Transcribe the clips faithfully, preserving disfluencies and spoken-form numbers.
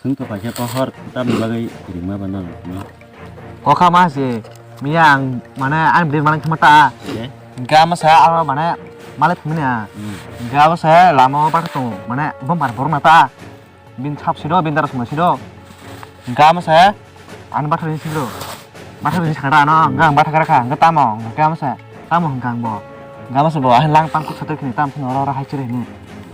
Chwng to kaisa pohor tamni bagwi ringma bana. Kokha ma se, miya ang mane ani bwrwi malik thangma ta. Ye? Ga masa aro mane malik thangmani a. Hmm. Ga masa lama o bakha tongo, mane bom bar borok na ta. Bin sap sido, bin dara songma sido. Ga masa ani bakha ring sido. Bakha ring sakra no, ga ang bakha kara kha, ga tamo, ga masa. Tamo hwnkha ang bo. Ga masa bo, ah, lang tang kuk satok khini, tam phano oro oro hai chere hini.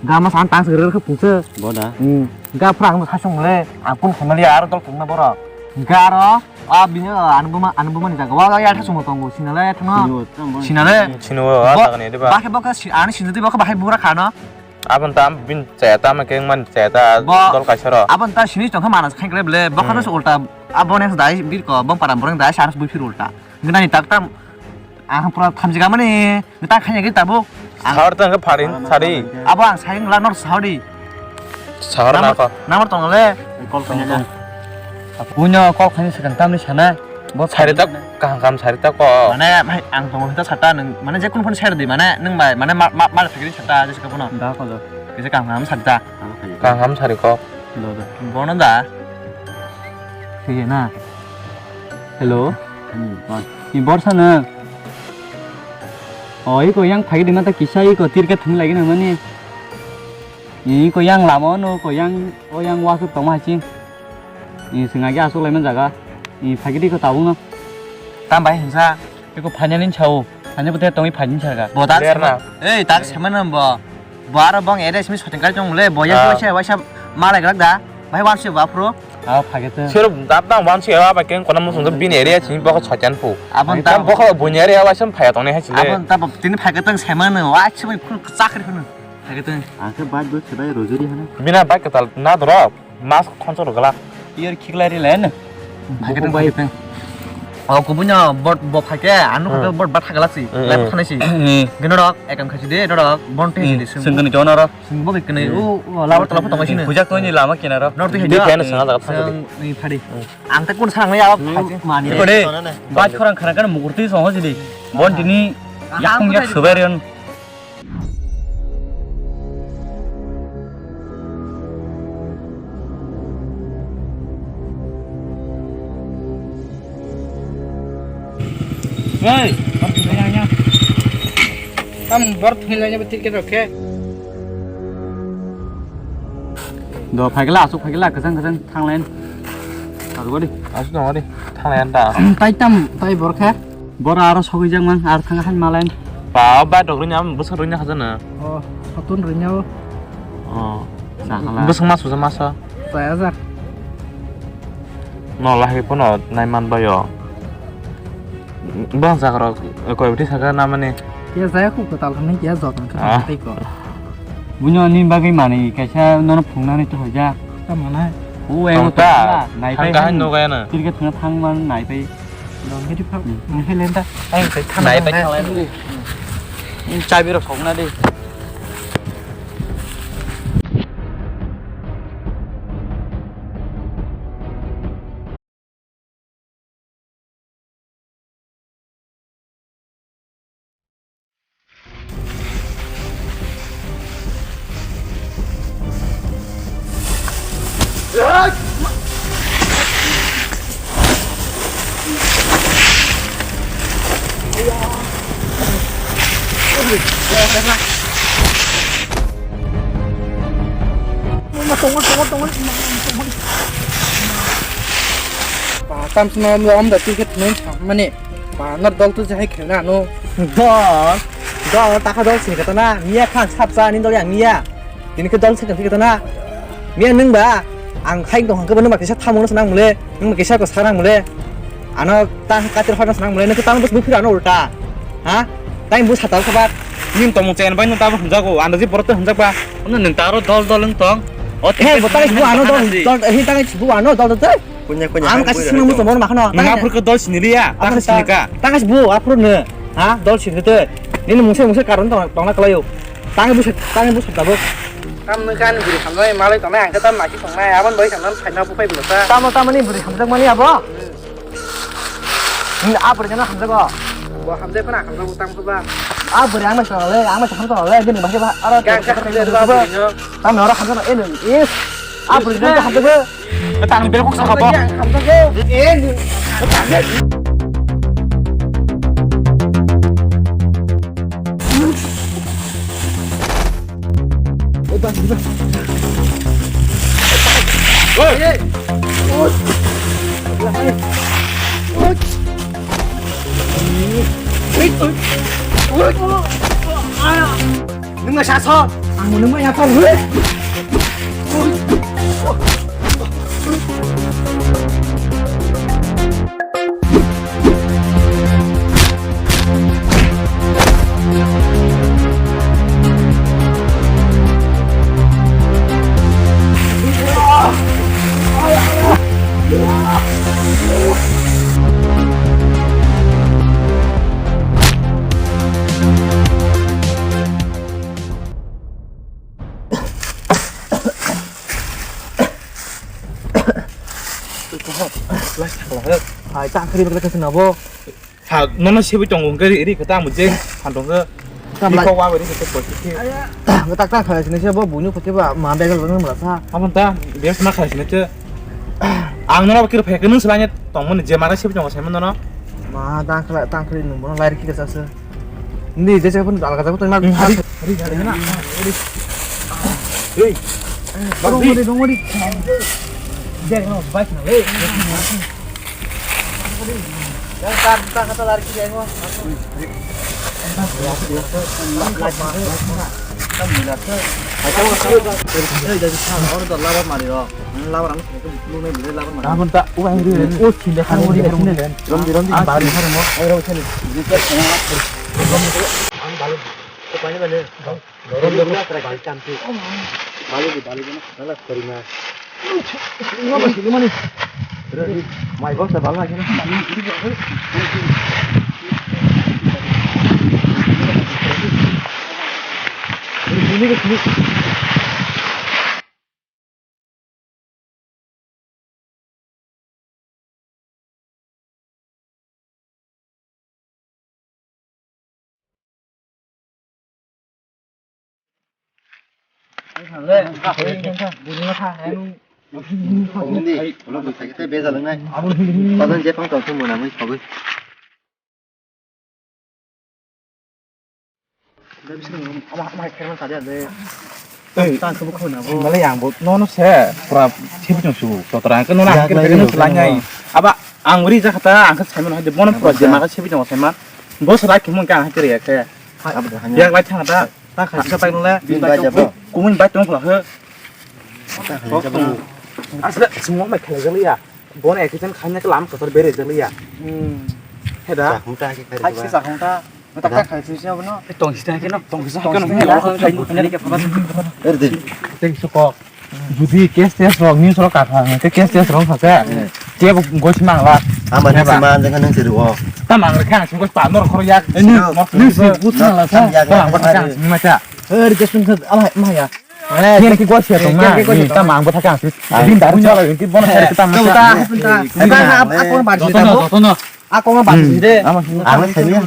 Ga masa ang tang sagre kha pungse. Boda. Hmm. Ga phrang no sasung le, ang kun khonali aro dol kungna borok. Ga ro, a bini, ah, ani buma, ani buma ni jaga. Wa ya thasung tongo, sinale thangno. Sinale. Sinale. Sinu, ah, bo, takani diba. Bakhe bokha si, ani sinu diba kha bahai bura khano. Abon tam bin chaya tam ke man chaya ta dol kaisa ro. Abon ta sini tongkha mana khain kle ble, bokha no ulta, abo ne dai bir ko, bom para boreng dai, sans bui phir ulta. Gnani tak tam, ah, pura thamjik amani, ni tak khaina ki tabuk. Sahor tang ke pharin, sari. Abo ang sayang la nor sahori. Sahor na ko. Namar tong le. Call khaina na. Punya call khaina sekan tamni sana. Bo sari tak kaham kaham sari tak ko. Mane, mai, ang tongo hinta sata nung, mane, je kun phone share di, mane, nung bai, mane, ma, ma, ma, phikri sata, je sika bono. Da ko do. Kisa kaham kaham sata. Kaham sari ko. Do, do. Bono da. Sige na. Hello. Hmm, bor. Ni bor sana. O, iko yang phagi di mata kisa iko tirke thung lagi na mani. Iko yang lama no, ko yang, o yang wasuk tongma haching. Ni swnga ge aswk laimani jaga. Ni phagidi ko tabuk no. Tam bai hinsa. Eko phainani sao. Phainani bote tongwi phainani saka. Bo tak sama. Ei, tak sama no bo. Bo aro bong ere simi soting kai tong le. Bo ya waisa, waisa malai grak da. Bai wan se ba pro. Ah, phage te. Sero dap dang wan se ba ken kona musung bin ere simi boko soitan pu. Abon ta boko bunyari awa sam phaya tong ne hai chile. Abon ta tini phage tang sama no. Wa chimai pro chakri phano. Phage tang. Ang khe bike bo sebai rojori hana. Bina bike tal na doro. Mas khonso rwgwlak. Iyar khiklai ri len. Phai khe tong, phai khe tong. O kubui no bot bo phai khe, ano khe bot bat thagala si. Lai thana si. Gino rok ekam khaisi de, no rok bon thai si de. Sengkani jono ro. Seng bo kene u labar tola photo kaisi ne. Bujak to ni lama kinaro. Nor tu hedi. Phai na sanga jaga phai. Ni phadi. Ang ta kun sang ya phai. Mani. Ko de. Bat khorang khana kan mukurti song ho si de. Bon dini yakung yak subai ren. Hey, tam bor thung lai ticket rok khe. Do phagla asuk phagla kasang kasang thang line. Asuk di. Asuk di thang line da. Tai tam tai bor khe. Bora aro sogwi jak mang, aro thang han malai. Ba, ba dok rwnya, bwswk rwnya khajana. O, hatun rwnya o. O, sakala. Bwswk masu ja masa. Chaya jak. No lahai pono nai man bayo. Bang jak rok koi bwtwi saka na mani. Ya jaya khu kwtal thani ya jotang kha tei ko. Bunyo ni bagwi mani kaisa nono phungnani to hoja. Ta manai. O eng ta. Nai pai. Thang ka han no gaya na. Tirke thang thang man nai pai. Dong kiri phak, hmm. Nai lenta. Ai, kai thana. Nai pai thang lai. Ini cabi rok sokna di. Tamsima omda ticket nung mani. Ba, nor dol tu jahai khelna ano. Dol? Dol, takha dol sini kata na. Miya khan sapsa ni dol yang miya. Tini khe dol sini kata na. Miya nung ba, ang khai dong hangke ba nung ba kisa thamung na sanang mule. Nung ba kisa ko sanang mule. Ano ta katir hor na sanang mule. Nung khe tang bus buphi ano ulta. Ha? Tang bus hatal khabar. Ning tomung chen bai nung ta bus hunjago. Ano ji borok te hunjak ba. Ano nung ta aro dol dol nung tong. O he, bo tang bu ano dol, dol, he tang bu ano dol dol. Kunya, kunya, ang kasi sini musuh mau makan no. Nang apa ke dol sini dia? Apa tak sini ka? Tang kasi bu, apa ne? Ha, dol sini tu. Ini musuh musuh karun tong tong nak layu. Tang bu, tang bu tabuk. Tam kan buri samno malai tong ang kata maki tong nai. Aban bai samno phaina bu phai bu ta. Tamo tamo ni buri samjak mani abo. Ini apa jana hamjak ko? Bo hamjak ko na hamjak utang ko ba. Ah, buri ang mai tong le, ang mai tong le, gini bangke ba. Aro kan ka hamjak ba. Tamo ora hamjak no, ini is. Ah, buri jana hamjak ba. Tang belkok saka bo. Nung ma sa so? Ang nung ma ya pa. Hai, tang kri bakla kasi nabo. Sa, nono sebi tongo hwnkhe ri, ri khe tamo je phan tongkhe. Tamo ri lai- kok wa ri khe to poti khe. Aya, tak tak khalai sini se bo buini koti ba ma begal bang mala sa. Amon ta, bias ma khalai sini te. Ang nono kir phai khe nung selanya tongmani je mara sebi tongo saimon nono. Ma tang khalai, tang khalai nung bono lai ri khe sa se. Ni je se pun alga jago to ma. Hmm, hari, hari, hari na. Hari. Hey. Dong mari, dong mari. Bag no, bike no. Hey. Yang tar, tar kata lari ke geng. Orang dah lawan mari ro. Lawan anu itu lu nih boleh lawan mari. Namun tak uang dia. Oh, cinta kan udah sini. Rom di, rom di, balik. Ayo, rom sini. Ang balik. Kepala mana? Rom di, rom di, balik. Balik di, balik di. Salah terima. Mai bos ta bala kena. Hindi, ulo bwsai khe tei bejal wngnai. Kodan je phang tong thung mwnamwi sogwi. Ei, tang khe bo khona bo. Malai ang bo nono se pura sebi tong su. Totra ang khe nono ang khe no selai nai. Aba ang ri jakha ta ang khe saimano hai de bono pura je ma khe sebi tong saima. Bo sala khe mung khe ang hai khe ya khe. Yak lai thang ta. Ta khaisa pai nole. Bin bai jabo. Kumun bai tong khla he. Asle sungwang bai khalai jaliya. Bono ekhe chen khaina khe lama kotor bere jaliya. Hmm. Heda. Sakhung ta khe khai. Khai se sakhung ta. Mata ka khai se abono. Tong sita khe no. Tong sita khe no. Khai khai khai khai. Er de. Teng sukok. Judi case test rok news rok kakha, te case test rok kakha. Ke bo goi sima la. Ama ni sima jeng nang siru o. Ta mang re khang sing goi pa nor khor yak. Ni ni si but na la sa. Ko ang ba ta sing ma cha. Er ke sung sa ala ma ya. Ken ki goi sia tong na. Ni ta mang ba ta kang si. Din daru cha la ki bon sa ta ma cha. Ta ha a kon ba si ta. Tono. A kon ba si de. Ama ang sa ni.